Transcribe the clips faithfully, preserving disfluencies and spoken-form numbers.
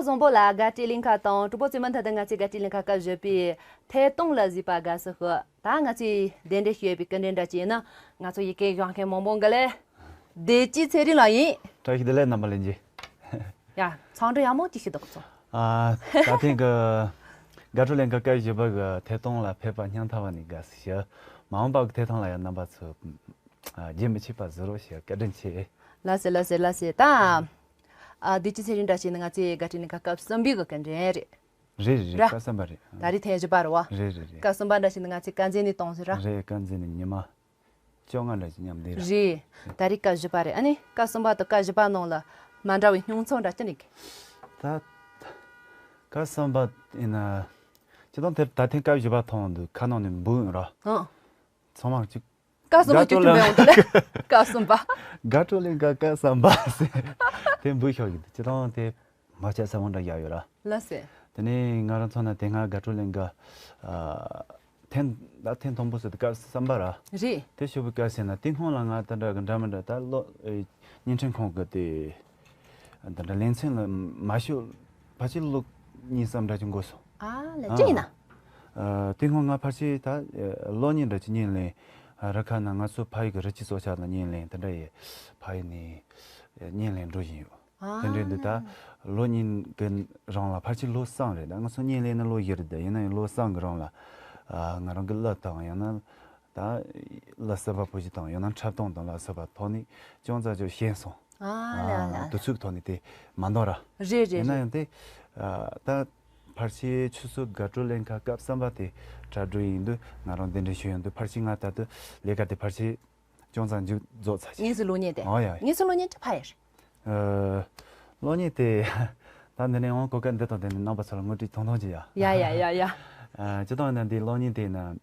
བཟང་པོ་ལ་དགའ་སྤྲོའི་གླིང་ག་དང་གྲོགས་པོ་ཚོས་མུ་མཐུད་དུ་ང་ཚོའི་དགའ་སྤྲོའི་གླིང་ག་སྐབས་བཞི་པའི་ཐད་གཏོང་ལ་གཟིགས་པ་དགའ་བསུ་ཞུ། ད་ང་ཚོས་གདན་འདྲེན་ཞུས་པའི་སྐུ་མགྲོན་འདྲ་ཅིག་ཡིན་ན་ང་ཚོ་ཡི་གེ་གཞོན་སྐྱེས་མང་པོ་འགའ་ལས་བདེ་སྐྱིད་ཚེ་རིང་ལགས་ཡིན། བཀྲ་ཤིས་བདེ་ལེགས་རྣམ་པ་ལྷན་རྒྱས། ཡ། འཚམས་འདྲི་ཡག་མོ་ཅིག་ཞུ་དང་ཚོ། ཨ། ད་ཐེངས་ཀྱི་དགའ་སྤྲོའི་གླིང་ག་སྐབས་བཞི་པ་གི་ཐད་གཏོང་ལ་ཕེབས་པ་སྙིང་ཐག་པ་ནས་དགའ་བསུ་ཞུ། མ་འོངས་པ་གི་ཐད་གཏོང་ལ་ཡང་རྣམ་པ་ཚོ་ཨ་རྒྱུན་མི་ཆད་པར་གཟིགས་རོགས་ཞུ། བཀའ་དྲིན་ཆེ། ལགས་སེ་ལགས་སེ་ལགས་སེ། ད་ཨ་བདེ་སྐྱིད་ཚེ་རིང་འདྲ་ཞིག་ནི་ང་ཚོའི་དགའ་སྤྲོའི་གླིང་ག་སྐབས་གསུམ་པའི་གི་སྐུ་མགྲོན་རེད། རེད་རེད་རེད། ར། སྐབས་གསུམ་པ་རེད། ད་རེས་ཐེངས་བཞི་པ་རེད་བ། རེད་རེད་རེད། སྐབས་གསུམ་པ་འདྲ་ཞིག་ནི་ང་ཚོའི་སྐར་འཛིན་ནས་གཏོང་ཟེར་ར། རེད། སྐར་འཛིན་ནས་ཉི་མ་བཅོ་ལྔ་འདྲ་ཞིག་མཉམ་འདུག་ར། རེད། ད་རེས་སྐབས་བཞི་པ་རེད། ཨ་ནི་སྐབས་གསུམ་པ་དང་སྐབས་བཞི་པ་ནང་ལ་མ་འདྲ་བའི་མྱོང་ཚོར་འདྲ་ཅི་ནས་གི་ད་སྐབས་གསུམ་པ་ཡིན་ན་སྤྱིར་བཏང་དེར་ད་ཐེངས་སྐབས་བཞི་པ་མཐོང་འདུག་ཁ་ནང་ནས་འབུ་ཡོང་ར། ཨང་། ཚང་མ་གཅིག་སྐབས་གསུམ་པ་དགའ་སྤྲོ་ཅིག་ཅུང་ལ་མེད་འོང་དུ་ལས་སྐབས་གསུམ་པ། དགའ་སྤྲོའི་གླིང་ག་སྐབས་གསུམ་པ་ཟེར་དེ་འབུ་ཤོག་གི་འདུག་སྤྱིར་བཏང་དེ། མ་ཆགས་ས་མོ་འདྲ་བཞག་ཡོད་ར། ལགས་སེ། དེ་ནས་ང་རང་ཚོ་ན་དེ་སྔ་དགའ་སྤྲོའི་གླིང་ག་ཨ་ཐེངས་ད་ཐེངས་དང་པོ་ཟེར་དུས་སྐབས་གསུམ་པ་ར། རེད། དེ་ཞུ་བའི་སྐབས་ཟེར་ན་དེ་སྔོན་ལ་ང་དེ་འདྲ་གི་འདྲ་མི་འདྲ་ད་ལོ་ཨེ་བརྙན་འཕྲིན་ཁང་གི་དེ་འདི་འདྲ་ལེ་ཚན་ལ་མ་ཞུགས་ཕལ་ཆེར་ལོ་གཉིས་གསུམ་འདྲ་ཅིག་འགོར་སོང་། ཨ་ལས་ཅི་ཡིན་ན། ཨ་དེ་སྔོན་ང་ཕལ་ཆེར་ད་ཨེ་ལོ་གཉིས་འདྲ་ཅིག་བརྙན་ལེན་ར་ཁ་ན་ང་ཚོ་ཕ་ཡུལ་གི་རི་སྐྱེས་སྲོག་ཆགས་ལ་བརྙན་ལེན་དེ་འདྲ་ཡི་ཕ་ཡུལ་ནས་ཨེ་བརྙན་ལེན་འགྲོ་བཞིན་ཡོད། དེ་འདྲའི་འདི་ད་ལོ་གཉིས་ཀྱི་རིང་ལ་ཕལ་ཆེར་ལོ་གསུམ་རེད། ད་ང་ཚོ་བརྙན་ལེན་ནི་ལོ་བཞི་རེད། ད་ཡིན་ན་ཡང་ལོ་གསུམ་གྱི་རིང་ལ་ཨ་ང་རང་གི་གླུ་དང་ཡང་ན་ད་གླུ་གསར་པ་བོད་གཞས་དང་ཡང་ན་འཁྲབ་སྟོན་དང་ལ་སོགས་པ་ཐོག་ནས་ཅུང་ཙམ་ཅིག་ཞན་སོང་། ཨ་ལ་ལ། དུས་ཚོད་ཐོག་ནས་དེ་མ་འདང་ར། རེད་རེད་ཡིན་ན་རེད། ཡང་དེ་ཨ་ད་ཕལ་ཆེར་ཆུ་ཚོད་དགའ་སྤྲོའི་གླིང་ག་སྐབས་གསུམ་པ་དེ་གྲ་སྒྲིག་ཡིན་དུས་ང་རང་གདན་འདྲེན་ཞུས་ཡོང་དུས་ཕལ་ཆེར་ང་ད་དུ་ལས་ཀ་དེ་ཕལ་ཆེར་ཅུང་ཙམ་མཇུག་རྫོགས་ཚར་ཅིག་དངོས་སུ་གློག་བརྙན་དེ། ཨོ་ཡ། དངོས་སུ་གློག་བརྙན་ཅི་ཕ་ཡ་རེད། ཨ། གློག་བརྙན་དེ་ད་འདི་ནས་འོང་གོ་སྐབས་འདི་དང་དེ་ནས་རྣམ་པ་ཚོ་ལ་ངོ་སྤྲོད་ཐུང་ཐུང་ཅིག་ཡ། ཡ་ཡ་ཡ་ཡ། ཨ། སྤྱིར་བཏང་ཡིན་ན་འདི་གློག་བརྙན་དེ་ཡིན་ན་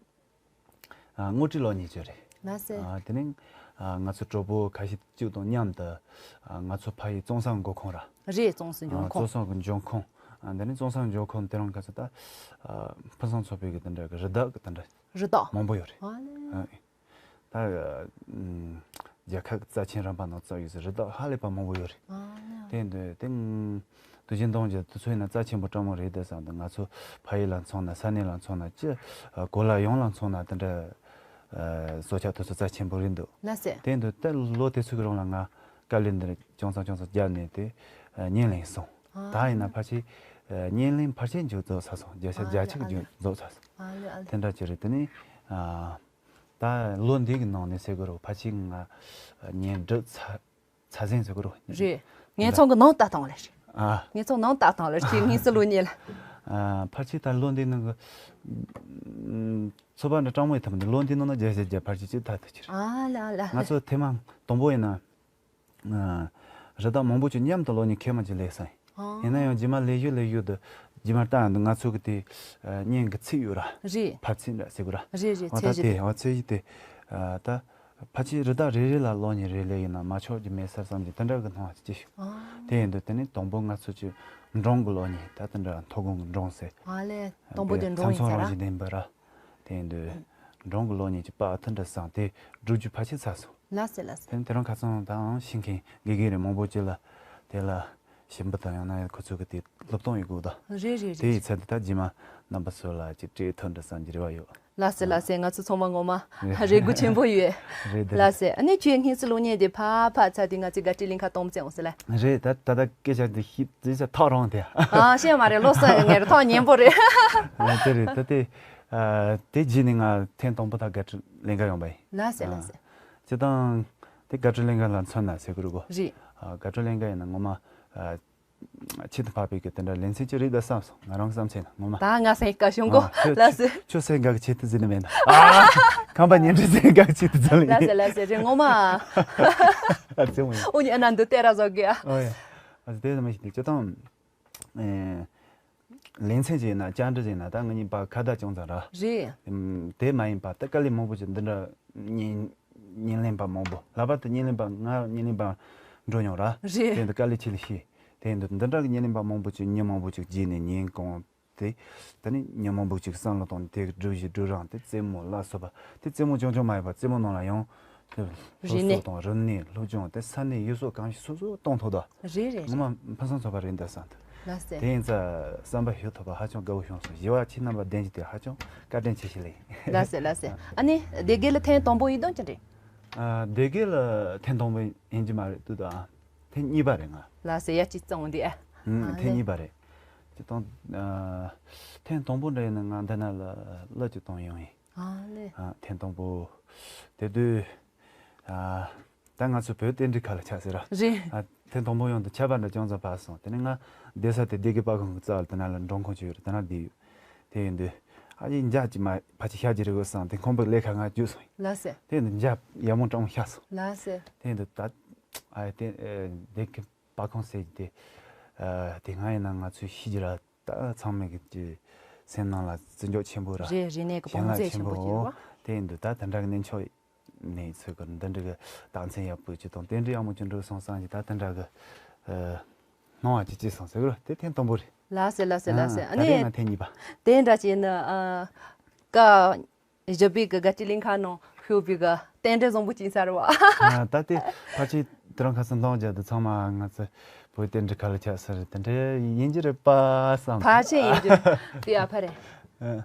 ཨ་ངོ་སྤྲོད་གློག་བརྙན་ཅིག་རེད། ལགས་སེ། ཨ། དེ་ནས་ཨ་ང་ཚོ་གྲོགས་པོ་ཁ་ཤས་གཅིག་དང་མཉམ་དུ་ཨ་ང་ཚོ་ཕ་ཡུལ་གཙང་གསུམ་མགོ་ཁུངས་ར། རེད། གཙང་གསུམ་ལྗོངས་ཨ་ཁོངས། གཙང་གསུམ་གྱི་ལྗོངས་ཁོངས། ཨ་འདི་ནས་གཙང་གསུམ་ལྗོངས་ཁོངས་དེ་རིང་ཁ་ཚོ་ད་ཨ་ཕུན་སུམ་ཚོགས་པའི་གི་དེ་འདྲ་གི་རི་དྭགས་གི་དེ་འདྲ་རི་དྭགས་མང་པོ་ཡོད་རེད། ཨ་ལེ། ཨ། ད་ཨ་རྒྱལ་ཁབ་རྩ་ཆེན་རིམ་པ་ནང་བཙུགས་ཡོད་ཟེར་རི་དྭགས་ཧ་ལས་པ་མང་པོ་ཡོད་རེད། ཨ་ལེ། དེ་འདི་དེ་དུས་ཆེན་གཏོང་རྒྱུ་དུས་ཚོད་ཡིན་ན་རྩ་ཆེན་པོ་སྤྲང་མོ་རེད་དེ་བསམ་འདུག་ང་ཚོ་ཕ་ཡུལ་ལ་མཚོན་ན་ས་གནས་ལ་མཚོན་ན་ཅི་ཨ་གོ་ལ་ཡོངས་ལ་མཚོན་ན་དེ་འདྲ་ཨ་སྲོག་ཆགས་དེ་ཚོ་རྩ་ཆེན་པོ་རེད་འདུག་ལགས་སེ། དེ་འདི་ད་ལོ་དེ་ཚོ་གི་རིང་ལ་ང་དཀའ་ལས་འདི་ཅུང་ཙམ་ཅུང་ཙམ་བརྒྱབ་ནས་དེ་ཨ་བརྙན་ལེན་སོང་། ཨ་ད་ཡིན་ན་ཕལ་ཆེར་ཨ་བརྙན་ལེན་ཕལ་ཆེར་མཇུག་རྫོགས་ཚར་སོང་། བརྒྱ་ཆ་ཨ་བརྒྱད་ཅུ་ཨ་མཇུག་རྫོགས་ཚར་སོང་། ཨ་ལེ་ཨ་ལེ། དེ་འདྲ་ཅིག་རེད། དེ་ནས་ཨ། ད་ལོ་འདི་གི་ནང་ནས་ཟེར་དགོས་རེད། ཕལ་ཆེར་ང་བརྙན་སྒྲུབ་ཚར་ཚར་ཟིན་ཟེར་དགོས་རེད། རེད། ངེད་ཚང་གི་ནང་ལྟ་སྟངས་ལ་རེད། ཨ། ངེད་ཚང་ནང་ལྟ་སྟངས་ལ་རེད། དངོས་སུ་གློག་བརྙན་ལ། ཨ། ཕལ་ཆེར་ད་ལོ་འདི་ནང་གི་ཚོད་དཔག་འདྲ་སྤྲང་མོ་ཡིན་ཐུབ་མི་འདུག་ལོ་འདི་ནང་ན་བརྒྱ་ཆ་བརྒྱ་ཕལ་ཆེར་ཅིག་ད་ཐུབ་ཀྱི་རེད། ཨ་ལ་ལ། ང་ཚོ་ཐེངས་མ་དང་པོ་ཡིན་ན། ཨ། རི་དྭགས་མང་པོ་ཅིག་མཉམ་དུ་གློག་བརྙན་ཁེ་མ་ཅིག་ལས་སོང་། ཨ། ཡིན་ན་ཡང་རྗེས་མ་ལས་ཞུ་ལས་ཞུ་དུ་རྗེས་མ་ལྟ་འདུག་ང་ཚོ་གི་དེ་ཨ་བརྙན་གི་ཚིག་ཡོད་ར། རེད། ཕར་ཚིག་འདྲ་ཟེར་དགོས་ར། རེད་རེད། འོ་ད་ཚད་གཞི་དེ་དེ། འོ་ཚད་གཞི་དེ། ཨ་ད་ཕལ་ཆེར་རི་དྭགས་རེ་རེ་ལ་གློག་བརྙན་རེ་ལས་ཡིན་ན་མ་ཆོག་རྒྱུ་མེད་ས་བསམ་གྱི་དེ་འདྲ་གི་སྣང་བ་ཅིག་ཞུ། ཨ། དེ་ཡིན་དུས་དེ་ནས་དང་པོ་ང་ཚོ་ཅིག་འབྲོང་གི་གློག་བརྙན་ད་དེ་འདྲ་མཐོ་སྒང་གི་འབྲོང་ཟེར། ཨ་ལས། དང་པོ་དེ་འབྲོང་ཡིན་ས་ར། རང་བཞིན་ལྡན་པ་ར། དེ་ཡིན་དུས་འབྲོང་གི་གློག་བརྙན་གྱི་པར་ཐུང་འདྲ་བཟང་དེ་བསྒྲུབ་རྒྱུ་ཕལ་ཆེར་ཚར་སོང་། ལགས་སེ་ལགས་སེ། དེ་ནས་དེ་རིང་ཁ་སང་དང་ཤེས་མཁན་དགེ་རྒན་རེ་མང་པོ་ཅིག་ལ་དེ་ལ་ཞིབ་འབུལ་དང་ཡང་ན་ཁོ་ཚོ་གི་དེ་སློབ་སྟོན་ཡོད་དགོས་ད། རེད་རེད་རེད། དེ་ཡི་ཚད་དུ་ད་རྗེས་མ་རྣམ་པ་ཚོ་ལ་ཅིག་སྤྲད་ཐུབ་འདྲ་བསམ་གྱི་རེ་བ་ཡོད། ལགས་སེ་ལགས་སེ། ང་ཚོ་ཚང་མ་ངོ་མ་རེད། རེ་སྒུག་ཆེན་པོ་ཡོད། རེད་དེ་རེད། ལགས་སེ། ཨ་ནི་ཁྱོད་དངོས་སུ་གློག་བརྙན་དེ་ཕར་ཕར་ཚར་དུས་ང་ཚོའི་དགའ་སྤྲོའི་གླིང་ག་གཏོང་བཙན་འོང་ཟེར་ལ། རེད། ད་ད་ལྟ་སྐད་ཆ་འདི་ཤིབ་ཙི་ཙ་ཐག་རིང་དེ། ཨ་ཤེས་མ་རེད། ལོ་གསུམ་གི་ངེར་ཐག་ཉེ་པོ་རེད། ཨ་དེ་རེད། ད་དེ་ཨ་དེ་རྗེས་ནས་ང་ཐེངས་དང་པོ་ད་དགའ་སྤྲོའི་གླིང་ག་ཡོང་པ་ཡིན། ལགས་སེ་ལགས་སེ། ཨ་སྤྱིར་བཏང་དེ་དགའ་སྤྲོའི་གླིང་ག་ལ་མཚོན་ན་ཟེར་གི་རེད་གོ། རེད། ཨ་དགའ་སྤྲོའི་གླིང་ག་ཡིན་ན་ངོ་མ་ཨ་ཆེད་དུ་ཕབ་པའི་གི་དེ་འདྲ་ལེ་ཚན་ཅིག་རེད་ད་བསམ་སོང་། ང་རང་བསམ་ཚད་ན་ངོ་མ། ད་ང་སེང་སྐད་ཤོང་གོ། ཨ་ཁྱོད་ལགས་སེ། ཁྱོད་སེང་སྐད་ཆེད་དུ་ཟིན་ནི་མེད་ན། ཨ་ཁམས་པ་ཉིན་རེ་སེང་སྐད་ཆེད་དུ་ཟིན་ལེ། ལགས་སེ་ལགས་སེ། རེད་ངོ་མ། ཨ་ཙི་མོ་ཡིན། ཨོ་ཉི་ཨ་ན་འདི་ལྟས་ར་བཟོ་གི་ཨ། ཨོ་ཡ། ཨ་ཙི་དེ་ཙམ་ཞིག་འདུག་ཅི་དང་། ཨེ། ལེ་ཚན་ཅིག་ཡིན་ན་བཅར་འདྲི་ཅིག་ཡིན་ན་ད་ང་གཉིས་བར་ཁ་བརྡ་ཅུང་ཙམ་ར། རེད། ཨམ། དེ་མ་ཡིན་པ་ད་དཀའ་ལས་མང་པོ་ཅིག་འདི་འདྲ་བརྙན་བརྙན་ལེན་པ་མང་པོ་ལྷག་པར་དུ་བརྙན་ལེན་པ་ང་བརྙན་ལེན་པ་འགྲོ་མྱོང་ར། རེད། དེ་འདི་དཀའ་ལས་ཆེ་ལ་ཤེས། དེ་འདི་འདི་འདྲ་གི་བརྙན་ལེན་པ་མང་པོ་ཅིག་མྱི་མང་པོ་ཅིག་བརྗེས་ནས་ཉིན་གང་དེ་ད་ནི་མྱི་མང་པོ་ཅིག་བསམ་བློ་བཏང་ནས་དེ་གི་སྒྲུབ་གཞི་སྒྲུབ་རང་དེ་རྩེད་མོ་ལ་སོགས་པ་དེ་རྩེད་མོ་ཆུང་ཆུང་མ་ཡིན་པ་རྩེད་མོ་ནང་ལ་ཡང་དེ་སློབ་རིག་གནས། གསོ་དང་རིག་གནས་སློབ་སྦྱོང་དེ་ས་གནས་ཡུལ་སྲོལ་གང་ཞིག་སོ་སོ་གཏོང་ཐུབ་ད། རེད་རེད་ངོ་རེད། མ་ཕུན་སུམ་ཚོགས་པ་རེད་འདུག་བསམ་འདུག་ལགས་སེ། དེ་ཡིན་ཙང་བསམ་པ་ཞུ་ཐུབ་པ་ཧ་ཅང་དགའ་བོ་བྱུང་སོང་། བཞི་བ་ཁྱེད་རྣམ་པ་བདེན་གྱི་དེ་ཧ་ཅང་བཀའ་དྲིན་ཆེ་ཞིག་ལེགས། ལགས་སེ་ལགས་སེ། ཨ་ནི་སྡེ་དགེ་ལ་ཐེངས་དང་པོ་ཡིན་དོན་ཅི་རེད། ཨ། སྡེ་དགེ་ལ་ཐེངས་དང་པོ་ཡིན་གྱི་མ་རེད་དུས་དང་། ཐེངས་གཉིས་པ་རེད་ང་། ལགས་སེ། ཡ་གཅིག་གཙང་བོ་འདི་ཨ། ཨུམ། ཨ་ཐེངས་ནི་གཉིས་པ་རེད། སྤྱིར་བཏང་། ཨ། ཐེངས་དང་པོ་འདྲ་ཡིན་ན་ང་འདི་ན་ལ་ལོ་གཅིག་དང་ཡོང་ཡིན། ཨ་ནི། ཨ། ཐེངས་དང་པོ་དེ་དུས། ཨ། ད་ང་ཚོ་བོད་རྟེན་འབྲེལ་ཁ་ལ་ཆགས་ཟེར་ར། རེད། ཨ། ཐེངས་དང་པོ་ཡོང་དུས་ཆར་པ་འདྲ་ཅུང་ཙམ་བབས་སོང་། དེ་ནས་ང་བསྡད་ས་དེ་སྡེ་དགེ་པར་ཁང་གི་རྩ་བར་དེ་ན་ལ་མགྲོན་ཁང་ཅིག་ཡོད་རེད། དེ་ན་བསྡད་ཡོད། དེ་ཡིན་དུས་ཨ་ཡེ་འཇའ་ཅིག་མ་ཕལ་ཆེར་ཤར་གྱི་རེད་འོ་བསམ། དེ་ཁང་པའི་ལས་ཁ་ང་བརྒྱུད་སོང་ཡིན། ལགས་སེ། དེ་ཡིན་དུས་འཇའ་ཡག་མོ་སྤྲང་མོ་ཤར་སོང་། ལགས་སེ། དེ་ཡིན་དུས་ད་ཨ་ཡེ་དེ་ཨ་སྡེ་དགེ་པར་ཁང་ཟེར་གྱི་དེ། ཨ། དེ་སྔ་ཡིན་ན་ང་ཚོས་ཤེས་ཀྱི་ར། ད་ཚང་མས་ཀྱི་སེམས་ནང་ལ་བརྩི་འཇོག་ཆེན་པོ་ར། རེད། རིག་གནས་ཀྱི་བང་མཛོད་ཆེན་པོ་ཞིག་རེད་བ། དེ་ཡིན་དུས་ད་དེ་འདྲ་གི་གནས་མཆོག་ནས་ཚོད་ཀྱི་འདི་འདྲ་གི་རྟགས་མཚན་ཡག་པོ་ཅིག་དང་རྟེན་འབྲེལ་ཡག་མོ་ཅིག་འགྲིག་སོང་བསམ་གྱི། ད་དེ་འདྲ་གི་ཨ་སྣང་བ་ཅིག་སྐྱེས་སོང་ཟེར་གི་ར། དེ་ཐེངས་དང་པོ་རེད། ལགས་སེ་ལགས་སེ་ལགས་སེ། ཨ། ཨ་ད་ནི་རེས་ང་ཐེངས་གཉིས་པ། དེ་འདྲ་བྱས་ན་ཨ་ཀ་བཞི་པའི་གི་དགའ་སྐྱིད་གླིང་ཁ་ནང་ཤོད་པའི་གི་རྟེན་འབྲེལ་བཟང་པོ་ཅིག་ཡིན་ས་རེད་བ། ཨ་ད་དེ་ཕལ་ཆེར་དེ་རིང་ཁ་སང་འདང་བརྒྱབ་དུས་ཚང་མ་ང་ཚོ་བོད་རྟེན་འབྲེལ་ཁ་ལ་ཆགས་ས་རེད། དེ་འདྲ་ཡིན་གྱི་རེད་པ་བསམ། ཕལ་ཆེར་ཡིན་གྱི་རེད། དེ་ཨ་ཕ་རེད། ཨ།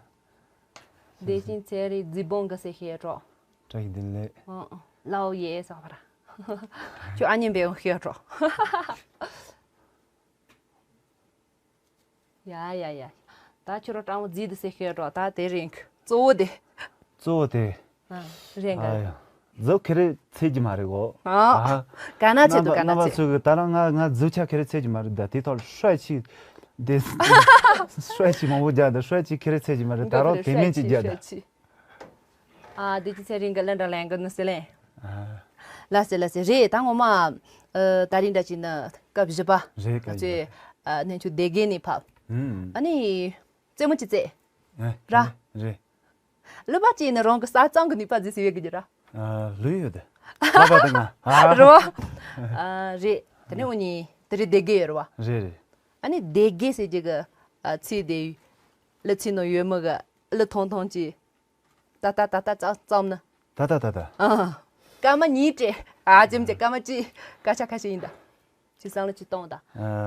བདེ་ཆེན་ཚེ་རིང་རྫི་བོང་གི་ཟེར་ཤེས་གྲོགས། བཀྲ་ཤིས་བདེ་ལེགས། ཨ་ཨ། ལའོ་ཡེ་ཟེར་བ་ར། ཁྱོད་ཨ་མྱེས་འབེན་ཤེས་གྲོགས། ཡ་ཡ་ཡ། ད་ཁྱོད་རང་སྤྲང་བོ་རྫི་དེ་ཟེར་ཤེས་གྲོགས། ད་དེ་རིང་གཙོ་བོ་དེ། གཙོ་བོ་དེ། ཨ། རེད་འགའ། ཨ་ཡ། རྫི་ཁེ་རེ་ཚེ་གི་མ་རེད་གོ། ཨ། ཨ། ག་ན་ཚེ་འདུག་ག་ན་རྣམ་པ་ཚེ། ཚོས་གི་ད་རང་ང་ང་རྫི་ཆ་ཁེ་རེ་ཚེ་གི་མ་རེད། ད་དེ་ཐོག་ཧྲ་ཆི། དེ་ཧྲ་ཆི་མང་པོ་རྒྱག་ད་ཧྲ་ཆི་ཁེ་རེ་ཚེ་གི་མ་རེད། ད་རང་དེ་མིན་གྱི་རྒྱག་ད། ཧྲ་ཆི། ཨ། བདེ་སྐྱིད་ཚེ་རིང་གི་ལན་འདྲ་ལན་གི་ནི་སི་ལན། ཨ། ལ་སེ་ལ་སེ་རེད། ད་ངོ་མ་ཨ་ད་རིང་འདྲ་ཅིག་ནི་སྐབས་བཞི་པ། རེད་ང་ཚོའི་སྐབས་བཞི་པ། ཨ་གནས་མཆོག་སྡེ་དགེ་ནས་ཕབ། ཨུམ། ཨ་ནི་རྩེད་མོ་ཅིག་རྩེད། ཨ་ར། རེད། ཀླུ་པ་ཅིག་ནི་རང་གི་ས་གཙང་གི་ནུས་པ་རྫིས་སི་ཡོད་གི་ར། ཨ་ལོས་ཡོད་དེ། ཀླུ་པ་དང་ང་། ཨ། རེད་བ། ཨ་རེད། དེ་ནས་འུ་གཉིས་དེ་རིང་སྡེ་དགེ་ཡོད་ར་བ། རེད་རེད། ཨ་ནི་སྡེ་དགེ་ཟེར་གྱི་གི་ཨ་ཚིག་དེ་ཀླུ་ཚིག་ནང་ཡོད་མི་གི་ཀླུ་ཐུང་ཐུང་ཅིག་ད་ལྟ་ད་ལྟ་ཙམ་ཙམ་ནི། ད་ལྟ་ད་ལྟ། ཨ། སྐར་མ་གཉིས་སྤྲད། ཨ་ཅེམ་ཅེ་སྐར་མ་གཅིག་སྐར་ཆ་ཁ་ཤས་ཡིན་ད། ཅི་བསམ་བློ་ཅི་གཏོང་ད། ཨ།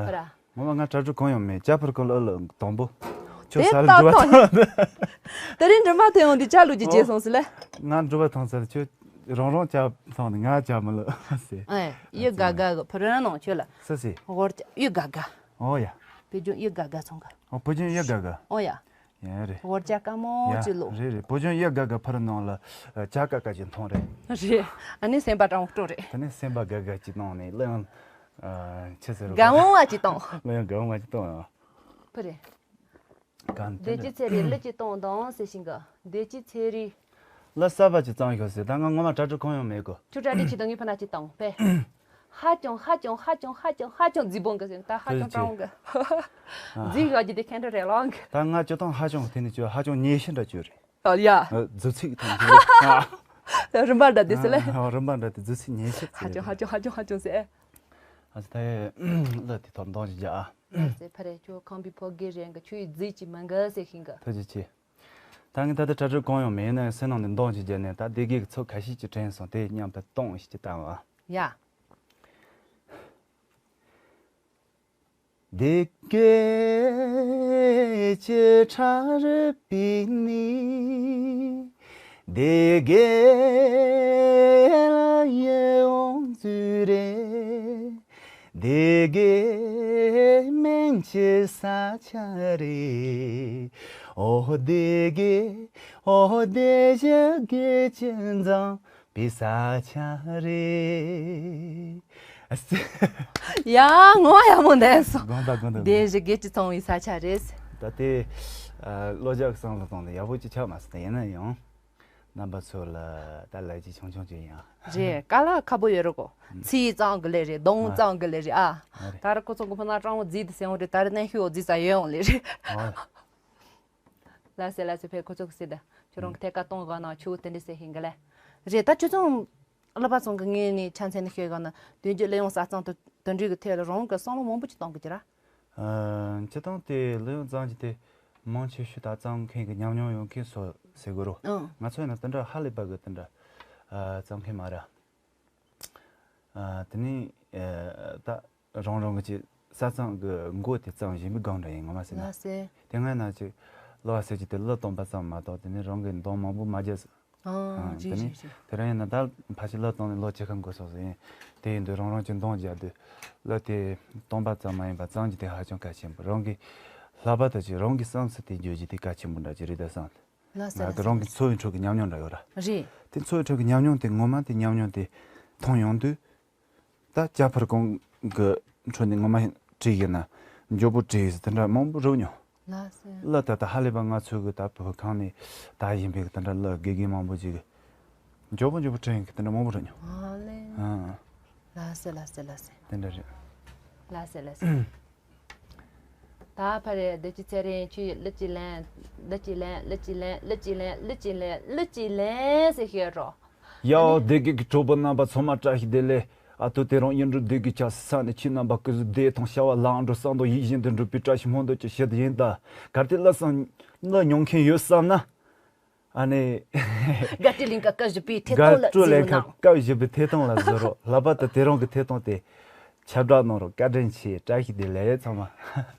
ཕ་ར། ངོ་མ་ང་གྲ་སྒྲིག་གང་ཡང་མེད། ཅ་ཕུར་ཀོ་ལ་ལ་དང་པོ། ཁྱོད་དེ་ས་ལ་ལྟ་འགྲོ་བ་ཐོང་ནི། དེ་རིང་འགྲིམ་པ་ཐོན་ཡོང་དུས་ཅ་ལུ་ཅི་བྱས་སོང་ཟེར་ལེ། ང་འགྲོ་བ་ཐང་ཚར་ཁྱོད་རང་རང་ཅ་ཐང་ནི་ང་ཅ་མི་ལ་ཟེར། ཨེ་ཡི་ག་ག་གི་ཕུ་ར་ནང་ཁྱོད་ལ། ས་སེ། ཧོར་ཅ་ཡི་ག་ག་ཨོ་ཡ། བོད་ལྗོངས་ཡི་ག་ག་ཚོང་ག་ཨོ་བོད་ལྗོངས་ཡི་ག་ག་ཨོ་ཡ། ཡ་རེད། ཧོར་ཅ་དཀའ་མོ་ཅི་ལོ། རེད་རེད། བོད་ལྗོངས་ཡི་ག་ག་ཕར་ནང་ལ་ཅ་ཀ་ཀ་ཅིག་མཐོང་རེད། རེད། ཨ་ནི་སེམས་པ་དྲང་བོ་རེད། དེ་ནས་སེམས་པ་དགའ་དགའ་ཅིག་གཏོང་ནས་གླུ་ཡང་ཆི་ཟེར་རོ། དགའ་འོང་བ་ཅིག་གཏོང་། གླུ་ཡང་དགའ་འོང་བ་ཅིག་གཏོང་ཡང་། ཕུ་རེད། གང་བདེ་སྐྱིད་ཚེ་རིང་གླུ་ཅིག་གཏོང་དང་ཟེར་ཞིང་གི་བདེ་སྐྱིད་ཚེ་རིང་། གླུ་གསར་པ་ཅིག་བརྩམས་ཤོག་ཟེར། ད་ང་ངོ་མ་གྲ་སྒྲིག་གང་ཡང་མེད་གོ། ཁྱོད་གྲ་སྒྲིག་བྱེད་དང་ངས་ཕ་ན་ཅིག་གཏོང་པས། ཧ་ཅང་ཧ་ཅང་ཧ་ཅང་ཧ་ཅང་ཧ་ཅང་རྫིག་པོ་འགའ་ཟེར། ད་ཧ་ཅང་དྲང་བོ་འགའ། རྫིག་ཡོད་ཀྱི་དེ་ཁེན་ཏྲ་རེད་ལོང་གི། ད་ང་ཅི་དང་ཧ་ཅང་དེ་ནི་ཅི་ཧ་ཅང་ཉེ་ཤི་འདྲ་ཅི་རེད། ཨ་ཡ། རྫུ་ཚིག་དང་ཅི་རེད། རིམ་པ་འདྲ་དེ་ཟེར་ལེ། རིམ་པ་འདྲ་དེ་རྫུ་ཚིག་ཉེ་ཤི་ཧ་ཅང་ཧ་ཅང་ཧ་ཅང་ཧ་ཅང་ཟེར། ཨ་ཙི་ད་ལ་དེ་ཐོག་འདང་ཅི་རྒྱ་ཨ། ལགས་སེ་ཕ་རེད། ཁྱོད་ཁམས་པའི་ཕོ་རྒས་རེད་འགའ། ཁྱོད་ཡི་རྫིག་ཅིག་མི་འགའ་ཟེར་ཤིང་གི། ཐུགས་རྗེ་ཆེ། ད་ངས་ད་ལྟ་གྲ་སྒྲིག་གང་ཡང་མེད་ན་སེམས་ནང་ནས་འདང་ཅིག་བརྒྱབ་ནས་ད་སྡེ་དགེ་གི་ཚོ་ཁ་ཤས་ཀྱིས་དྲན་སོང་། དེ་མཉམ་དུ་གཏོང་ཞིག་ཅིག་བཏང་བ། ཡ། སྡེ་དགེ་ཀྱི་ཁྲ་རུ་པི་ནི། སྡེ་དགེ་ལ་ཡི་འོང་ཚུལ་རེད། སྡེ་དགེ་སྨན་གྱི་ས་ཆ་རེད། ཨོ་སྡེ་དགེ་ཨོ་སྡེ་བཞི་དགེ་ཅི་འཛོམས་པའི་ས་ཆ་རེད། ཡ་ངོ་ཡག་མོ་འདས་སོང་། དགོངས་དག་དགོངས་དག་སྡེ་བཞི་དགེ་ཅི་འཛོམས་པའི་ས་ཆ་རེད། ད་དེ་ཨ་བློ་རྒྱག་བསམ་བློ་གཏོང་ནས་ཡག་པོ་ཅིག་ཆགས་མ་སོང་། ད་ཡིན་ན་ཡང་། རྣམ་པ་ཚོ་ལ་ད་ལས་ཀྱི་ཆུང་ཆུང་ཅིག་ཡིན་ཨ། རེད། དཀའ་ལས་ཁག་པོ་ཡོད་རེད་གོ། ཚིག་གཙང་གི་ལས་རེད། གདངས་གཙང་གི་ལས་རེད་ཨ། ཨ་རེད། ད་རེས་ཁོ་ཚོ་གི་ཕུ་ན་སྤྲང་བོ་རྫིག་དེ་སེང་བོ་རེད། ད་རེས་གནོན་ཤུགས་འོ་རྫིག་ས་ཡོད་འོང་ལས་རེད། ཨ། ལ་སེ་ལ་སེ་ཕེ་ཁོ་ཚོ་གི་སེ་ད་ཁྱོད་རང་གི་ཐད་ཀ་གཏོང་ག་ན་ཆུ་བོ་དེ་འདྲ་སེ་ཧིང་གི་ལས། རེད། ད་ཁྱོད་ཚོ་ཀླུ་པ་ཚང་གི་ངོས་ནས་ཆ་མཚོན་ནས་བཤད་ག་ན་དོན་གྱི་གླུ་དབྱངས་གསར་རྩོམ་དེ་དེ་འདྲའི་གི་ཐད་ལ་རང་གི་བསམ་བློ་མང་པོ་ཅིག་གཏོང་གི་ཅི་ར། སྤྱིར་བཏང་དེ་གླུ་དབྱངས་བརྩམས་རྒྱུ་དེ་མང་ཆེ་ཤོས་ད་བརྩམས་མཁན་གྱི་ཉམས་མྱོང་ཡོད་མཁན་ཚོ་ཟེར་དགོས་རེད། ཨང་། ང་ཚོ་ཡིན་ན་དེ་འདྲ་ཧ་ལས་པ་གི་དེ་འདྲ་ཨ་བརྩམས་མཁན་མ་རེད། ཨ་དེ་ནས་ཨ་ད་རང་རང་གི་ཅིག་ ས་གཙང་གི་མགོ་དེ་གཙང་བཞིན་པའི་སྒང་འདྲ་ཡིན། ངོ་མ་ཟེར་ན། ལགས་སེ། དེ་སྔ་ན་ཅིག་གླུ་བ་ཟེར་གྱི་དེ་གླུ་གཏོང་པ་ཙམ་མ་གཏོགས། དེ་ནས་རང་གི་གདངས་མང་པོ་མ་རྒྱག་ཟེར། ཨ། ཨ། རེད་དེ་ནས་རེད་རེད། དེ་རིང་ཡིན་ན་ད་ཕལ་ཆེར་གླུ་གཏོང་ནས་ལོ་བཅུ་ཁ་འགོར་སོང་ཟེར་ཡིན། དེ་ཡིན་དུས་རང་རང་གི་གདངས་རྒྱག་དུས་གླུ་དེ་གཏོང་པ་ཙམ་མ་ཡིན་པར་གཙང་རྒྱུ་དེ་ཧ་ཅང་གལ་ཆེན་པོ། རང་གི་ལྷག་པར་དུ་ཅིག་རང་གི་བསམ་ཚུལ་དེ་བརྗོད་རྒྱུ་དེ་གལ་ཆེན་པོ་འདྲ་ཅིག་རེད་ད་བསམ། ལགས་སོ། ང་ལགས་ཚོ་རང་གི་འཚོ་བའི་ཁྲོད་ཀྱི་ཉམས་མྱོང་འདྲ་ཡོད་ར། རེད། དེ་འཚོ་བའི་ཁྲོད་ཀྱི་ཉམས་མྱོང་དེ་ངོ་མ་དེ་ཉམས་མྱོང་དེ་མཐོང་ཡོང་དུས། ད་ལྕགས་ཕུར་གོང་གི་ཁྲོད་ནས་ངོ་མ་བྲིས་ཡིན་ན་མགྱོགས་པོ་བྲིས་ཡོད་ཟེར་དེ་འདྲ་མང་པོ་རེད་མྱོང་། ལགས་སོ། གླུ་ད་ལྟ་ཧ་ལས་པ་ང་ཚོའི་གི་ད་བོད་ཁང་ནས་ད་ཡིན་པའི་གི་དེ་འདྲ་གླུ་དགེ་རྒན་མང་པོ་ཅིག་གིས་མགྱོགས་པོ་མགྱོགས་པོ་བྲིས་ཡིན་གི་དེ་འདྲ་མང་པོ་རེད་མྱོང་། ཨ་ལེ། ཨ། ལགས་སོ་ལགས་སོ་ལགས་སོ། དེ་འདྲ་རེད། ལགས་སོ་ལགས་སོ། ད་ཕར་རེད། བདེ་སྐྱིད་ཚེ་རིང་ཁྱོད་གླུ་ཅིག་ལེན། གླུ་ཅིག་ལེན། གླུ་ཅིག་ལེན། གླུ་ཅིག་ལེན། གླུ་ཅིག་ལེན། གླུ་ཅིག་ལེན་ཟེར་ཤོད་རོགས། ཡ་ཨོ། སྡེ་དགེ་གི་གྲོགས་པོ་རྣམ་པ་ཚང་མ་བཀྲ་ཤིས་བདེ་ལེགས། ཨ་ཏོ་དེ་རིང་ཡིན་འགྲོ་སྡེ་དགེ་ཆ་ས་ནས་ཁྱེད་རྣམ་པ་སྐུ་གཟུགས་བདེ་ཐང་བྱ་བ་ལེགས་འགྲོ་བསམ་དོན་ཡིད་བཞིན་དུ་འགྲུབ་པའི་བཀྲ་ཤིས་སྨོན་འདུན་གྱི་ཞུ་རྒྱུ་ཡིན། ད་གལ་ཏེ་གླུ་བསམ་གླུ་མྱོང་མཁན་ཡོད་བསམ་ན། ཨ་ནི། དགའ་སྤྲོ་གླིང་ག་སྐུ་གཟུགས་བདེ་ཐང་ལ་དགའ་སྤྲོ་གླིང་ག་སྐུ་གཟུགས་བདེ་ཐང་ལ་བཟོ་རོགས། ལྷག་པར་དུ་དེ་རིང་གི་ཐད་གཏོང་དེ་ཁྱབ་བསྒྲགས་གནང་རོགས། བཀའ་དྲིན་ཆེ། བཀྲ་ཤིས་བདེ་ལེགས་ཚང་མ།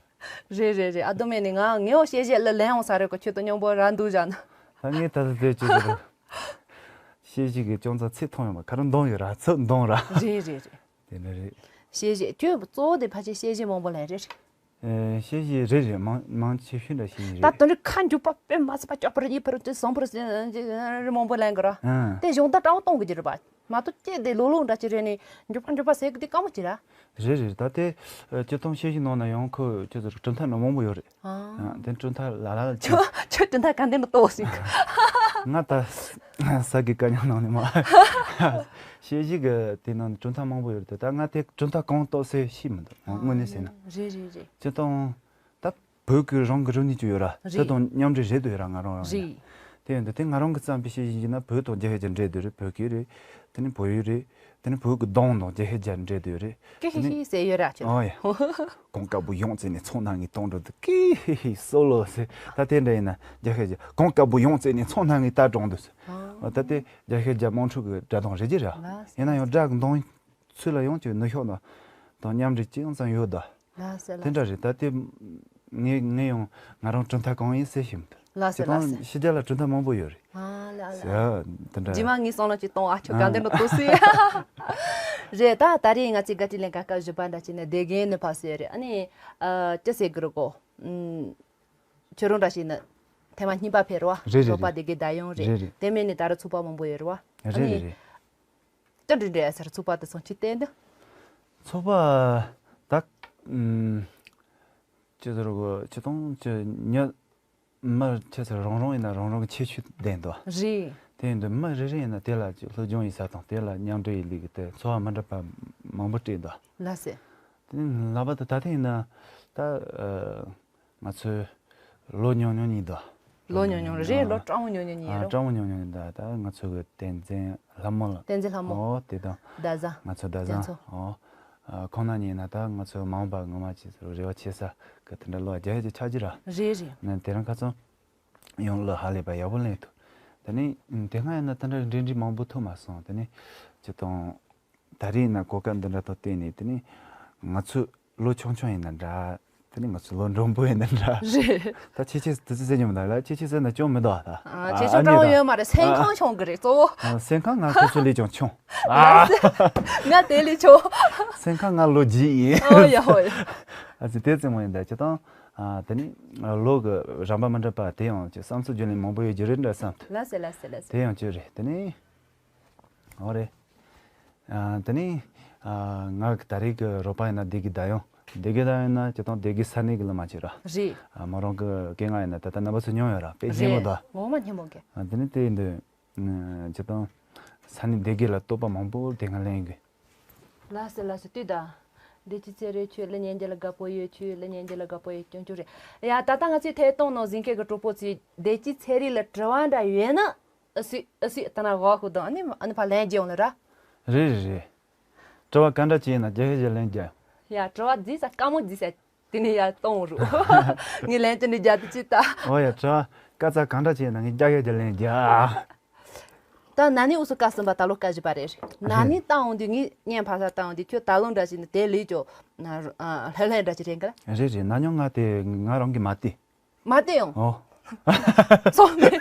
རེད་རེད་རེད། ཨ་དོ་མེད་ནི་ང་ངའི་འོ་བཤད་བཤད་ལ་ལན་འོང་ས་རེད་གོ། ཁྱོད་དང་མཉམ་པོ་ར་འདུག་བཞག་ན། ད་ངས་ད་ལྟ་དེ་ཅི་ཟེར། བཤད་གཞི་གི་ཅུང་ཙམ་ཚིག་མཐོང་ཡོང་བ་ཁ་ར་འདོང་ཡོད་ར་ཚུར་འདོང་ར། རེད་རེད་རེད། དེ་འདྲ་རེད། བཤད་གཞི་ཁྱོད་གཙོ་བོ་དེ་ཕལ་ཆེར་བཤད་གཞི་མང་པོ་ལེན་རེད། ཨེ། བཤད་གཞི་རེད་རེད། མང་མང་ཆེ་ཤོས་འདྲ་བཤད་གཞི་རེད། ད་དོན་རིག་ཁ་མཇུག་པ་དཔེ་མ་སྲིད་པ་སྐྱོ་པོ་རེད། གཉིས་ཕུར་དུ་བཟང་པོ་རེད་མང་པོ་ལེན་གི་ར། ཨང་། དེ་གཞུང་དག་དྲང་པོ་གཏོང་གི་རེད་པ། མ་གཏོགས་ཀྱེ་དེ་ལོ་ལོ་འདྲ་ཅིག་རེད་ནས་མགྱོགས་པ་མགྱོགས་པ་ཟེར་གི་དེ་དཀའ་མོ་ཅིག་ར། རེད་རེད། ད་དེ་སྤྱིར་བཏང་བཤད་གཞི་ནང་ན་ཡང་ཁོ་ཁྱོད་ཚོར་གྲུབ་མཐའ་ནང་མང་པོ་ཡོད་རེད། ཨ། ཨ། དེ་གྲུབ་མཐའ་ལ་ལ་ལ་ཁྱོད་ཁྱོད་གྲུབ་མཐའ་ག་འདྲ་ནས་གཏོགས་ཟིན་གི། ང་ད་ས་གི་དཀའ་རྙོག་ནང་ནས་མ། བཤད་གཞི་གི་དེ་ནང་གྲུབ་མཐའ་མང་པོ་ཡོད་རེད། ད་ང་དེ་གྲུབ་མཐའ་གང་གཏོགས་སེ་ཤེས་མི་འདུག་དངོས་གནས་ཟེར་ན། རེད་རེད་རེད། སྤྱིར་བཏང་ད། བོད་ཀྱི་རང་གི་རིག་གནས་ཅིག་ཡོད་ར། རེད། དེ་དང་མཉམ་འབྲེལ་རེད་འདུག་ཡོད་ར། ང་རང་རང་ཡིན་ན། རེད། དེ་ཡིན་དུས་དེ་ང་རང་གི་བརྩམས་པའི་བཤད་གཞི་ཡིན་ན་བོད་དང་རྒྱ་ཧེ་རྒྱ་འདྲེས་འདུག་རེད། བོད་སྐད་རེད། དེ་ནི་བོད་ཡིག་རེད། དེ་ནི་བོད་ཀྱི་གདངས་དང་རྒྱ་ཧེ་རྒྱ་འདྲེས་འདུག་རེད། ཀི་ཧི་ཧི་ཟེར་ཡོད་ར་ཁྱོད། ཨོ་ཡ། གོང་དཀར་པོ་ཡོངས་བཙལ་ནས་ཚོང་ནང་ངས་གཏོང་འགྲོ་འདུག་ཀི་ཧི་ཧི་སོ་ལོ་ཟེར། ད་དེ་འདྲ་ཡིན་ན་རྒྱ་ཧེ་རྒྱ་གོང་དཀར་པོ་ཡོངས་བཙལ་ནས་ཚོང་ནང་ངས་ལྟ་གྲོངས་འདུག་ཟེར། ཨ། ད་དེ་རྒྱ་ཧེ་རྒྱ་དམངས་ཁྲོད་ཀྱི་སྒྲ་གདངས་རེད་ཀྱི་ར། ལགས་སོ། ཡིན་ན་ཡང་སྒྲ་གདངས་ཚུལ་ལ་ཡང་ཅིག་ནུས་ཤུགས་དང་མཉམ་འབྲེལ་ཅི་ཡང་ཙམ་ཡོད་ད། ལགས་སོ་ལགས་སོ། དེ་འདྲ་རེད། ད་དེ་ངས་ངས་ཡང་ང་རང་གྲུབ་མཐའ་གང་ཡིན་ཟེར་ཞིམ། ལགས་སོ་ལགས་སོ། ཕྱི་རྒྱལ་ལ་གྲུབ་མཐའ་མང་པོ་ཡོད་རེད། ཨ་ལ་ལ། ཟེར་དེ་འདྲ། རྗེས་མ་ངས་སང་ལ་ཅིག་གཏོང་ཨ་ཁྱོད་ག་འདྲ་ནོ་ཏོ་སི། རེད། ད་ད་རེས་ང་ཚོས་དགའ་སྤྲོ་གླིང་ག་སྐབས་བཞི་པ་འདྲ་ཅིག་ནས་བདེ་རྒན་ནི་ཕ་སེ་རེད། ཨ་ནི་ཨ་ཅི་ཟེར་གི་རེད་གོ། ཨུམ། ཁྱོད་རང་འདྲ་ཞིག་ནི་ཐེངས་མ་གཉིས་པ་ཕེབས་རེད་བ། རེད་རེད་རོགས་པ་རེད། དེ་གའི་ད་ཡོང་རེད། རེད་རེད། དེ་མིན་ནི་ད་རུང་ཚོགས་པ་མང་པོ་ཡོད་རེད་བ། རེད་རེད་རེད། ཅི་འདྲ་འདྲ་ཟེར་ཚོགས་པ་དེ་ཚོ་ཅི་བསྟན་འདི། ཚོགས་པ་ད་ཨུམ། ཅི་ཟེར་གོ་ཅི་གཏོང་ཅི་ཉོ། མི་ཁྱེད་ཚོ་རང་རང་ཡིན་ན་རང་རང་གི་ཁྱད་ཆོས་ལྡན་འདུག་རེད། དེ་ཡིན་དུས་མི་རེ་རེ་ཡིན་ན་དེ་ལ་ཅིག་སློབ་སྦྱོང་ཡིན་ས་དང་དེ་ལ་མཉམ་འབྲེལ་ཡིན་ལུགས་ཀྱི་དེ་ཚོགས་པ་མི་འདྲ་པ་མང་པོ་སྤྲད་འདུག་ལགས་སེ། དེ་ནི་ལག་པ་དེ་ད་ཐེངས་ཡིན་ན་ད་ཨ་ང་ཚོའི་ལོ་ཉུང་ཉུང་གཉིས་འདུག་ལོ་ཉུང་ཉུང་རེད། ཨ་ལོ་གྲངས་ཉུང་ཉུང་གཉིས་ཨ་རེད། གྲངས་ཉུང་ཉུང་གཉིས་འདུག་ད་ང་ཚོ་གི་བསྟན་འཛིན་ལྷ་མོ་ལགས། བསྟན་འཛིན་ལྷ་མོ། ཨོ་དེ་དང་། ཟླ་བཟང་། ང་ཚོ་ཟླ་བཟང་། རྒྱ་མཚོ། ཨོ། ཨ་ཁོང་རྣམ་གཉིས་ན་ད་ང་ཚོ་མ་འོངས་པ་ངོ་མ་ཅིག་རེ་བ་ཆེ་ས་གི་དེ་འདྲ་ལོ་བརྒྱ་ཧེ་ཅིག་ཆགས་ཀྱི་ར། རེད་རེད། ནས་དེ་རིང་ཁ་སང་ཡང་གླུ་ཧ་ལས་པ་ཡག་པོ་ལེན་ཐུབ། དེ་ནས་དེ་སྔ་ཡིན་ན་དེ་འདྲ་འབྲེལ་འདྲིས་མང་པོ་ཐུབ་མ་སོང་། དེ་ནས་ཅི་དང་། ད་རེས་ན་གོ་སྐབས་འདི་འདྲ་དང་བསྟུན་ནས་དེ་ནས་ང་ཚོ་ལོ་ཆུང་ཆུང་ཡིན་ན་འདྲ། དེ་ནས་ང་ཚོ་ལོ་མགྲོན་པོ་ཡིན་ན་འདྲ། རེད། ད་ཁྱེད་ཁྱེད་དེ་ཚོ་ཟེར་ཉོམ་ད་ལ་ཁྱེད་ཁྱེད་ཟེར་ན་ཅུང་མི་འདུག་ད། ཨ་ཁྱེད་ཨ་ཆུང་ཀྲང་ཡོད་མ་རེད། སེམས་ཁང་ཆུང་གི་རེད་གཙོ་བོ། ཨ་སེམས་ཁང་ང་ཁོ་ཚོ་ལས་ཀྱང་ཆུང་། ང་དེ་ལས་ཆུང་། སེམས་ཁང་ང་ལོ་རྒྱུས་ཡིན། ཨོ་ཡ་ཧོ་ཡ། ཨ་ཙི་དེ་ཙམ་མ་ཡིན་ད་ཅི་དང་། ཨ་དེ་ནི་ལོ་གི་རིམ་པ་མི་འདྲ་པ་དེ་ཡང་ཅི་བསམ་ཚུལ་རྒྱུན་ལས་མང་པོ་ཡོད་རྒྱུ་རེད་འདྲ་བསམ་ཐུབ། ལ་སེ་ལ་སེ་ལ་སེ། དེ་ཡང་ཅི་རེད་དེ་ནི། ཨོ་རེད། ཨ་དེ་ནི་ཨ་ང་གི་ད་རེས་ཀྱི་རོགས་པ་ཡིན་ན་སྡེ་དགེ་ཟླ་ཡོང་། སྡེ་དགེ་ཟླ་ཡོང་ན་སྤྱིར་བཏང་སྡེ་དགེ་ས་གནས་ཀྱི་གླུ་མ་བྱེད་ར། རེད། ཨ་མོ་རང་གི་སྐད་ངག་ཡིན་ན་ད་ལྟ་རྣམ་པ་ཚོ་མྱོང་ཡོད་ར་དཔེ་སྙན་མོ་ད། རེད། ངོ་མ་སྙན་མོ་གི། ཨ་དེ་ནི་དེ་ཡིན་དུས་སྤྱིར་བཏང་ས་གནས་སྡེ་དགེ་ལ་བསྟོད་པ་མང་པོ་དེ་སྔ་ལེན་གི། ལགས་སེ་ལགས་སེ་ལྟོས་དང་། བདེ་སྐྱིད་ཚེ་རིང་ཁྱོད་གླུ་སྙན་རྒྱུ་ལ་དགའ་པོ་ཡོད། ཁྱོད་གླུ་སྙན་རྒྱུ་ལ་དགའ་པོ་ཡོད་ཀྱང་ཀྱང་རེད། ཡ་ད་ལྟ་ང་ཚོའི་ཐད་གཏོང་ནང་གཟིགས་མཁན་གྱི་གྲོགས་པོ་ཚོས་བདེ་སྐྱིད་ཚེ་རིང་ལ་དྲི་བ་འདྲ་ཡོད་ན། ཨ་སི་ཨ་སི་ད་ན་གོ་ཁུ་དང་ཨ་ནི་ཨ་ནི་ཕ་ལན་རྒྱག་ཡོང་ལ་ར། རེད་རེད་རེད། དྲི་བ་ག་འདྲ་ཅིག་ཡིན་ན་རྒྱ་ཧེ་རྒྱ་ལན་རྒྱག་ཡ་དྲི་བ་རྫིས་ས་དཀའ་མོ་རྫིས་ས་དེ་ནས་ཡ་གཏོང་རུ། ངས་ལན་དེ་འདྲ་རྒྱག་དུ་ཅི་ལྟ། ཨོ་ཡ་དྲི་བ་དཀའ་ཚ་ག་འདྲ་ཅིག་ཡིན་ན་ངས་རྒྱ་ཧེ་རྒྱ་ལན་རྒྱག་ད་ན་ནིང་འུ་ཚོ་ཀ་གསུམ་པ་ད་ལོ་ཀ་བཞི་པ་རེད། རེད། ན་ནིང་བཏང་འོང་དུས་ངས་བརྙན་ཕར་ཚུར་བཏང་འོང་དུས་ཁྱོད་ད་ལོ་འདྲ་ཞིག་ནི་དེ་ལས་ཀྱང་ལྷོད་ལྷོད་འདྲ་ཞིག་རེད་གི་ལ། རེད་རེད། ན་ནིང་ང་དེ་ང་རང་གིས་མ་བལྟས། མ་བལྟས་ཡོང་། ཨོ། སོང་ནས།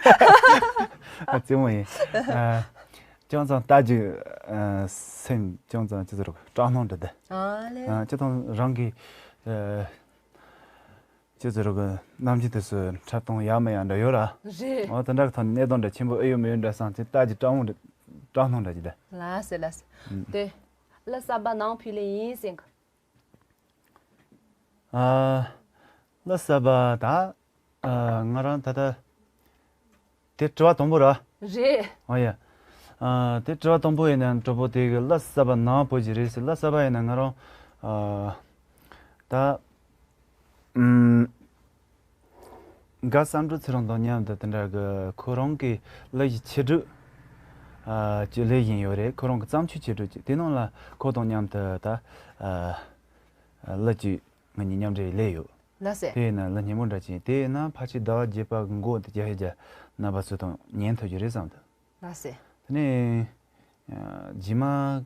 ཨ་རྩེད་མོ་ཡིན། ཨ། ཅུང་ཙམ་ལྟ་རྒྱུ། ཨ། སེམས་ཅུང་ཙམ་ཅི་ཟེར་རོ་སྐྲག་སྣང་འདྲ་འདུག་ཨ་ལེ། ཨ། ཅི་དང་རང་གི། ཨ། ཅི་ཟེར་རོ་གི་རྣམ་འགྱུར་དེ་ཚོ་འཁྲབ་སྟངས་ཡག་མི་ཡག་འདྲ་ཡོད་ར། རེད། ཨོ་དེ་འདྲ་གི་ཐོག་ནས་གནད་དོན་འདྲ་ཆེན་པོ་ཨེ་ཡོད་མི་ཡོད་འདྲ་བསམ་ཚེ་ལྟ་རྒྱུ་སྐྲག་སྣང་འདྲ་སྐྲག་སྣང་འདྲ་ཅིག་འདུག་ལགས་སེ་ལགས་སེ། ཨུམ། དེ། གླུ་གསར་པ་ནམ་ཕུད་ལེ་ཡིན་ཟེར་གི། ཨ། གླུ་གསར་པ་ད། ཨ། ང་རང་ད་ལྟ། དེ་དྲི་བ་དང་པོ་ར། རེད། ཨོ་ཡ། ཨ། དེ་དྲི་བ་དང་པོ་ཡིན་ན་གྲོགས་པོ་དེ་གི་གླུ་གསར་པ་ནམ་ཕུད་ཀྱི་རེད་ཟེར། གླུ་གསར་པ་ཡིན་ན་ང་རང་། ཨ། ད། ཨུམ། དགའ་བསམ་གྲུབ་ཚེ་རིང་དང་མཉམ་དུ་དེ་འདྲ་གི་ཁོ་རང་གི་གླུ་གཞས་ཆེད་སྒྲིག་ཨ། ཅིག་ལས་བཞིན་ཡོད་རེད། ཁོ་རང་གི་བརྩམས་ཆོས་ཆེད་སྒྲིག་ཅིག་དེ་ནང་ལ་ཁོ་དང་མཉམ་དུ་ད། ཨ། གླུ་ཅིག་ང་གཉིས་མཉམ་འབྲེལ་ལས་ཡོད། ལགས་སེ། དེ་ཡིན་ན་གླུ་སྙན་མོ་འདྲ་ཅིག་དེ་ཡིན་ན་ཕལ་ཆེར་ཟླ་བ་བརྒྱད་པ་གི་མགོ་དེ་རྒྱ་ཧེ་རྒྱ་རྣམ་པ་ཚོ་དང་ཉན་ཐུབ་ཀྱི་རེད་བསམ་འདུག་ལགས་སེ། དེ་ནས། ཨ། རྗེས་མ།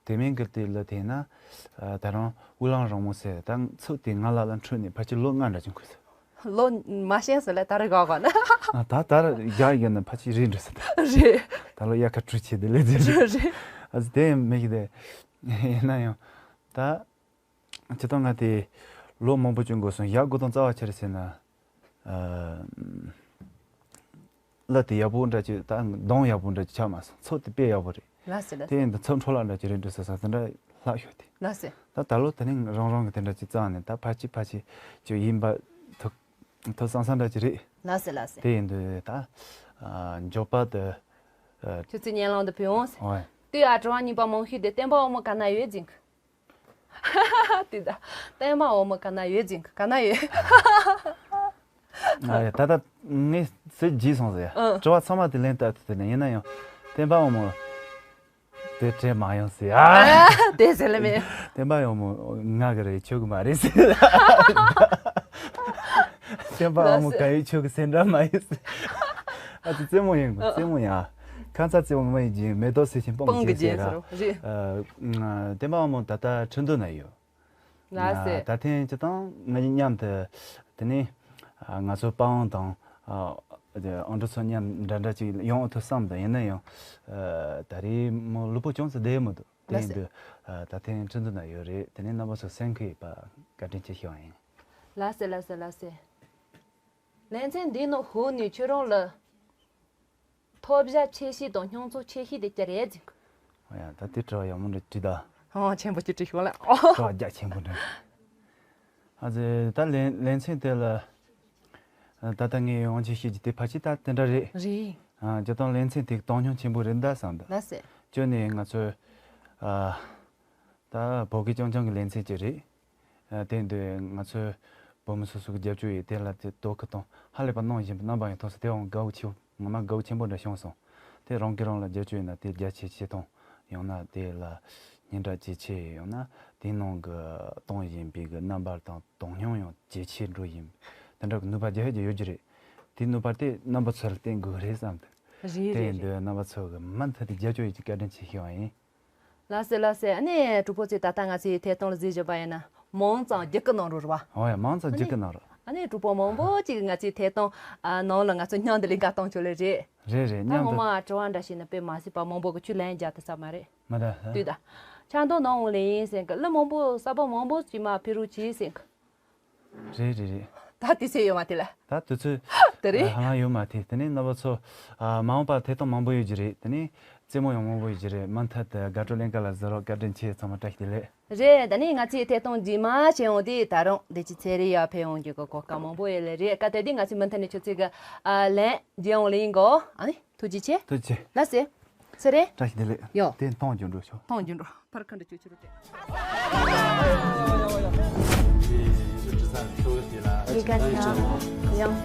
དེ་མིན་གྱི་དེ་གླུ་དེ་ན། ཨ། ད་རུང་དབུགས་ལམ་རིང་མོ་ཟེར་ད་ཚིག་དེ་ང་ལ་ལ་འཕྲོད་ནས་ཕལ་ཆེར་ལོ་ལྔ་འདྲ་ཅིག་འགོར་སོང་། ལོ་མ་ཤེས་ཟེར་ལ་ད་རེས་ག་ག་ན། ཨ། ད་ད་རེས་རྒྱ་ཡིན་ན་ཕལ་ཆེར་རེད་འགྲོ་ཟེར་ད། རེད། ད་ལོ་དབྱར་ཁ་དྲོད་ཆེ་དེ་ལས་ཟེར། རེད། ཨ་ཙི་དེ་མི་ཤེས་དེ། ཡིན་ན་ཡང་། ད། སྤྱིར་བཏང་ང་དེ་ལོ་མང་པོ་ཅིག་འགོར་སོང་། ཡག་དགོས་དང་རྩ་བ་ཆེར་ཟེར་ན། ཨ། གླུ་དེ་ཡག་པོ་འདྲ་ཅིག་ད་གདངས་ཡག་པོ་འདྲ་ཅིག་ཆགས་མ་སོང་། ཚིག་དེ་དཔེ་ཡག་པོ་རེད། ལགས་སེ་ལགས་སེ། དེ་ཡིན་དུས་ཚིག་འཕྲོ་བརླག་འདྲ་ཅིག་རེད་འགྲོ་ཟེར་ས་དེ་འདྲ་ལྷག་ཤོག་དེ། ལགས་སེ། ད་ད་ལོ་དེ་ནས་རང་རང་གི་དེ་འདྲ་ཅིག་བརྩམས་ནས་ད་ཕར་ཅིག་ཕར་ཅིག་ཅིག་ཡིན་པ་ཐུག་ཐུག་སང་སང་འདྲ་ཅིག་རེད། ལགས་སེ་ལགས་སེ། དེ་ཡིན་དུས་ད། ཨ། མགྱོགས་པ་དུ། ཨ། ཁྱོད་ཚོའི་སྙན་ལམ་དུ་ཕུལ་འོང་ཟེར། ཨོ་ཡ། དེ་ཡང་དྲི་བ་གཉིས་པ་མང་ཤོས་དེ་བསྟན་པ་དབང་མོ་ག་ན་ཡོད་ཅིང་། དེ་ད། བསྟན་པ་དབང་མོ་ག་ན་ཡོད་ཅིང་ག་ན་ཡོད། ཨ་ཡ། ད་ལྟ་ངས་ཟེར་བརྗེད་སོང་ཟེར། ཨང་། དྲི་བ་ཚང་མ་དེ་ལན་བཏབ་ཐུབ་ཐུབ་ནས་ཡིན་ན་ཡང་བསྟན་པ་དབང་མོ་དེ་དྲན་མ་ཡོང་ཟེར། ཨ། དེ་ཟེར་ལེ་མེད། བསྟན་པ་དབང་མོ་ང་གི་རེད་ཁྱོད་གི་མ་རེད་ཟེར། བསྟན་པ་དབང་མོ་ག་ཡོད་ཁྱོད་གི་སེམས་འདྲ་མ་ཡོད་ཟེར། ཨ་ཙི་རྩེད་མོ་ཡིན་རྩེད་མོ་ཡིན། ཨ། ཁ་མཚར་རྩེད་མོ་མ་ཡིན་རྗེས་མེ་ཏོག་སེར་ཆེན་སྤང་གི་རྗེས་ཟེར་ར། རེད། ཨ། བསྟན་པ་དབང་མོ་ད་ལྟ་ཁྲིན་ཏུའུ་ན་ཡོད། ལགས་སེ། ད་ཐེངས་སྤྱིར་བཏང་ང་གཉིས་མཉམ་དུ་དེ་ནས་ང་ཚོ་པ་ཝང་དང་ཨ་འབྲུག་ཚོ་མཉམ་འདྲ་འདྲ་ཅིག་ཡོང་ཐུབ་བསམ་འདུག་ཡིན་ན་ཡང་ད་རེས་མོ་ལུས་པོ་ཅུང་ཙམ་བདེ་མི་འདུག་དེ་ཡིན་དུས་ད་ཐེངས་ཁྲིན་ཏུའུ་ན་ཡོད་རེད། དེ་ནས་རྣམ་པ་ཚོ་སེམས་ཁུར་ཡོད་པ་བཀའ་དྲིན་ཆེ་ཞུ་བ་ཡིན། ལགས་སེ་ལགས་སེ་ལགས་སེ། ལེ་ཚན་འདིའི་ནང་ཞུགས་ནས་ཁྱོད་རང་ལ། ཐོབ་བྱ་ཆེ་ཤོས་དང་མྱོང་ཚོར་ཆེ་ཤོས་དེ་ཅི་རེད་ཟེར། ཨོ་ཡ། ད་དེ་དྲི་བ་ཡག་མོ་འདྲ་དྲིས་ད། ཨོ་ཆེན་པོ་ཅིག་དྲིས་ཤོག་ལ། དྲི་བ་རྒྱ་ཆེན་པོ་འདྲ། ཨ་ཙི་ད་ལེ་ལེ་ཚན་དེ་ལ་ད་ལྟ་ངས་ཡོང་ཆེ་ཤོས་ཀྱི་དེ་ཕལ་ཆེར་ད་དེ་འདྲ་རེད། རེད། ཨ་ཅི་དང་ལེ་ཚན་དེ་གཏོང་མྱོང་ཆེན་པོ་རེད་ད་བསམ་ད། ལགས་སེ། ཅོ་ནས་ང་ཚོས་ཨ། ད་བོད་སྐད་རྐྱང་རྐྱང་གི་ལེ་ཚན་ཅིག་རེད། ཨ་དེ་འདི་ང་ཚོའི་བོད་མི་སོ་སོ་གི་རྒྱབ་སྐྱོར་ཡིས་དེ་ལ་དེ་དོ་ཁུར་དང་ཧ་ལས་པ་གནང་བཞིན་པའི་རྣམ་པ་ཡང་མཐོང་སོང་། དེ་འོང་དགའ་བོ་ཆེ་བོ་ངོ་མ་དགའ་བོ་ཆེན་པོ་འདྲ་བྱུང་སོང་། དེ་རང་གིས་རང་ལ་རྒྱབ་སྐྱོར་ཡིན་ན་དེ་རྒྱ་ཆེ་ཆེ་དང་ཡང་ན་དེ་ལ་སྙན་གྲགས་ཇེ་ཆེ་ཡང་ན་དེ་ནང་གི་གཏོང་བཞིན་པའི་གི་རྣམ་པ་དང་དོ་སྙོམས་ཡང་ཇེ་ཆེ་འགྲོ་བཞིན་དེ་འདྲ་གི་ནུས་པ་རྒྱ་ཧེ་རྒྱ་ཡོད་ཀྱི་རེད། དེ་ནུས་པ་དེ་རྣམ་པ་ཚོ་ལ་བརྟེན་དགོས་རེད་བསམ་འདུག་རེད་དེ་རེད་ཡིན་དུས་རེད། རྣམ་པ་ཚོ་གི་མུ་མཐུད་དེ་རྒྱབ་སྐྱོར་ཡིན་གྱི་བཀའ་དྲིན་ཆེ་ཞུ་བ་ཡིན། ལགས་སེ་ལགས་སེ། ཨ་ནི་གྲོགས་པོ་ཚོས་ད་ལྟ་ང་ཚོའི་ཐད་གཏོང་ལ་གཟིགས་བཞིན་པ་ཡིན་ན་མང་ཙམ་རྒྱུགས་སྐུལ་གནང་རོགས་རེད་བ། ཨོ་ཡ་མང་ཙམ་རྒྱུགས་སྐུལ་གནང་རོགས། ཨ་ནི་གྲོགས་པོ་མང་པོ་ཅིག་ང་ཚོའི་ཐད་གཏོང་ནང་ལ་ང་ཚོ་མཉམ་དུ་ལས་ཀ་གཏོང་ཆོག་ལེ་རེད། རེད་རེད། ད་མཉམ་ངོ་དུ་མ་དྲི་བ་འདྲ་ཞིག་ནི་དཔེ་མ་སྲིད་པ་མང་པོ་གི་ཁྱོད་ལན་རྒྱག་ཐུབ་ས་མ་རེད། མ་ད་ལྟོས་ད། ཆང་འཐུང་གནང་འོང་ལེ་ཡིན་ཟེར་གི་གླུ་མང་པོ་གསར་པ་མང་པོ་ཅིག་མ་ཕི་རུ་ཅིག་ཟེར་གི་རེད་རེད་རེད། ད་དེ་ཚེ་ཡོད་མ་དེ་ལ། ད་དུས་ཚོད་དེ་རེད། ཧ་ལམ་ཡོད་མ་དེ་དེ་ནས་རྣམ་པ་ཚོ་མ་འོངས་པ་ཐད་གཏོང་མང་པོ་ཡོད་ཀྱི་རེད། དེ་ནས་རྩེད་མོ་ཡང་མང་པོ་ཡོད་ཀྱི་རེད། མུ་མཐུད་དུ་དགའ་སྤྲོ་གླིང་ག་ལ་གཟིགས་རོགས། བཀའ་དྲིན་ཆེ། ཚང་མ་བཀྲ་ཤིས་བདེ་ལེགས། རེད། ད་ནི་ང་ཚོའི་ཐད་གཏོང་རྗེས་མ་བྱས་འོང་དུས་ད་རུང་དེ་ཅི་ཚེ་རེ་ཡར་ཕེབས་འོང་རྒྱུ་གི་གོ་སྐབས་མང་པོ་ཡོད་ལེ་རེད། སྐབས་དེ་དུས་ང་ཚོས་མུ་མཐུད་ནས་ཁྱོད་ཚོའི་གི་ལན་རྒྱག་འོང་ལེ་ཡིན་གོ་ཨ་ནི། ཐུགས་རྗེ་ཆེ། ཐུགས་རྗེ་ཆེ། ལགས་སེ། ཚེ་རིང་། བཀྲ་ཤིས་བདེ་ལེགས། ཡོ། དེ་མཐོང་རྒྱུ་འགྲོ་ཤོག་མཐོང་རྒྱུ་འགྲོ། ཕར་ཁ་འདྲ་ཅོ་ཅོ་རུ་སྟེ། ཡང་།